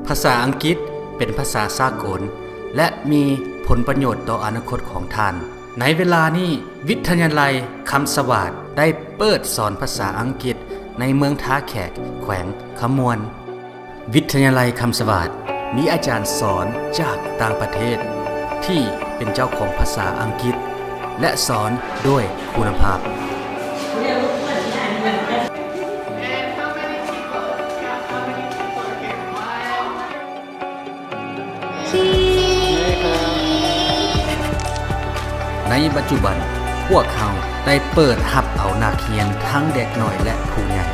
ພາສາອັງກິດເປັນພາສາສາກົນ ແລະ ມີຜົນປະໂຫຍດຕໍ່ອະນາຄົດຂອງທ່ານ. ໃນເວລານີ້, ວິທະຍາໄລຄຳສະຫວາດໄດ້ເປີດສອນພາສາອັງກິດໃນເມືອງທ່າແຂກ, ແຂວງຄຳມ່ວນ. ວິທະຍາໄລຄຳສະຫວາດມີອາຈານສອນຈາກຕ່າງປະເທດທີ່ເປັນເຈົ້າຂອງພາສາອັງກິດ ແລະ ສອນດ້ວຍຄຸນນະພາບ. ໃນປັດຈຸບັນ, ພວກເຮົາໄດ້ເປີດຮັບເອົານັກຮຽນທັງເດັກນ້ອຍ ແລະ ຜູ້ໃຫຍ່.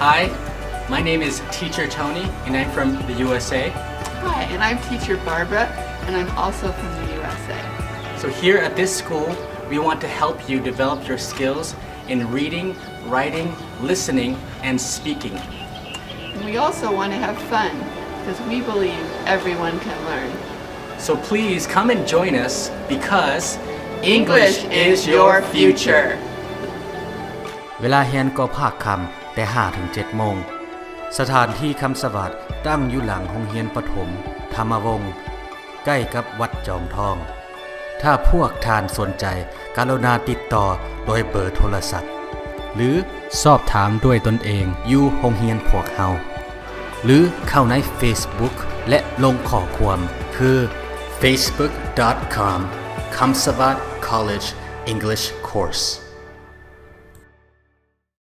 Hi, my name is Teacher Tony, and I'm from the U S A. Hi, and I'm Teacher Barbara, and I'm also from the U S A. So here at this school, we want to help you develop your skills in reading, writing, listening, and speaking. And we also want to have fun, because we believe everyone can learn. So please come and join us, because English is your future. ເວລາຮຽນກໍພາກຄ່ຳແຕ່ຫ້າເຖິງເຈັດໂມງ. ສະຖານທີ່ຄຳສະຫວາດຕັ້ງຢູ່ຫຼັງໂຮງຮຽນປະຖົມທຳມະວົງ, ໃກ້ກັບວັດຈອມທອງ. ຖ້າພວກທ່ານສົນໃຈ, ກະລຸນາຕິດຕໍ່ໂດຍເບີໂທລະສັບ ຫຼື ສອບຖາມດ້ວຍຕົນເອງຢູ່ໂຮງຮຽນພວກເຮົາ ຫຼື ເຂົ້າໃນ Facebook ແລະ ລົງຂໍ້ຄວາມຄື facebook dot com Khamsawat College English Course.